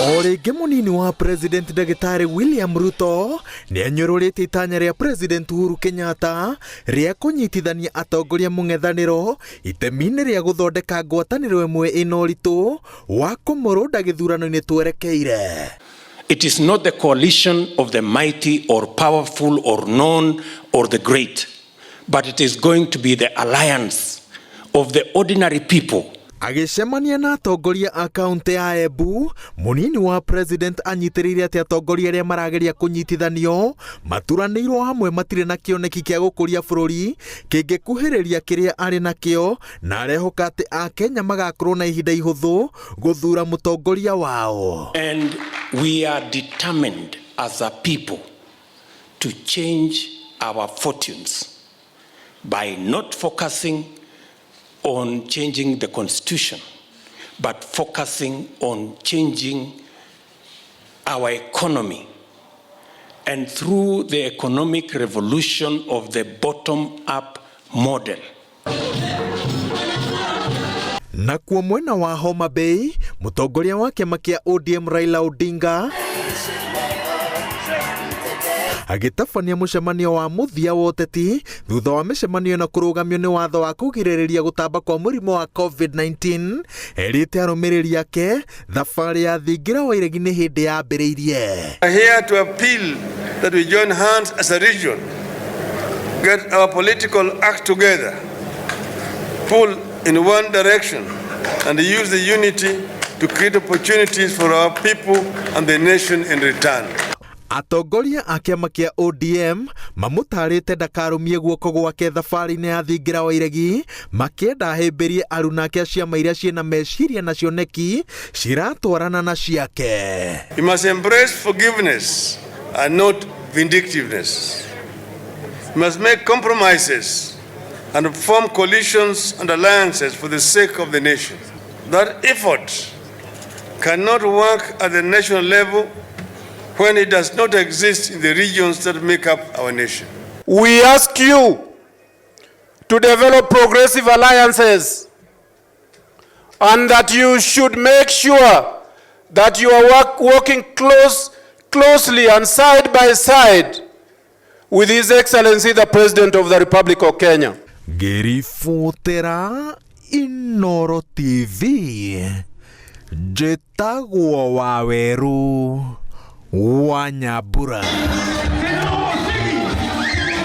O rĩngĩ mũnini wa President Ndagĩtarĩ William Ruto nĩ anyũrũrĩtie itanya rĩa President Uhuru Kenyatta rĩa kũnyitithania atongoria mũng'ethanĩro itemi-inĩ rĩa gũthondeka ngwatanĩro ĩmwe ĩna ũritũ wa kũmũrũnda gĩthurano-inĩ twerekeire. It is not the coalition of the mighty or powerful or known or the great, but it is going to be the alliance of the ordinary people. Agĩcemania na atongoria a kaũntĩ ya Embu, mũnini wa president anyitĩrĩire atĩ atongoria arĩa marageria kũnyitithanio maturanĩirwo hamwe matirĩ na kĩoneki kĩa gũkũria bũrũri kĩngĩkuhĩrĩria kĩrĩa arĩ nakĩo, na arehoka atĩ Akenya magakorwo na ihinda ihũthũ gũthuura mũtongoria wao. And we are determined as a people to change our fortunes by not focusing on changing the constitution, but focusing on changing our economy. And through the economic revolution of the bottom-up model. Nakuo mwena wa Homa Bay, mũtongoria wa kĩama kĩa ODM Raila Odinga agĩtabania mũcemanio wa mũthia wa ũteti thutha wa mĩcemanio ĩno kũrũgamio nĩ watho wa kũgirĩrĩria gũtamba kwa mũrimũ wa COVID-19, erĩte arũmĩrĩri ake thabarĩ ya thingira wa iregi nĩ hĩndĩ yambĩrĩirie. We are here to appeal that we join hands as a region, get our political act together, pull in one direction, and use the unity to create opportunities for our people and the nation in return. Atongoria a kĩama kĩa ODM mamũtarĩte ndakarũmie guoko gwake thabarĩ-inĩ ya thingira wa iregi, makĩenda ahĩmbĩrie aruna ake a ciama iria ciĩna meciria na cioneki ciratwarana na ciake. We must embrace forgiveness and not vindictiveness. We must make compromises and form coalitions and alliances for the sake of the nation. That effort cannot work at the national level when it does not exist in the regions that make up our nation. We ask you to develop progressive alliances and that you should make sure that you are working closely and side by side with His Excellency the President of the Republic of Kenya. Ngĩribotera Inooro TV, njĩtagwo Waweru wa Nyambura.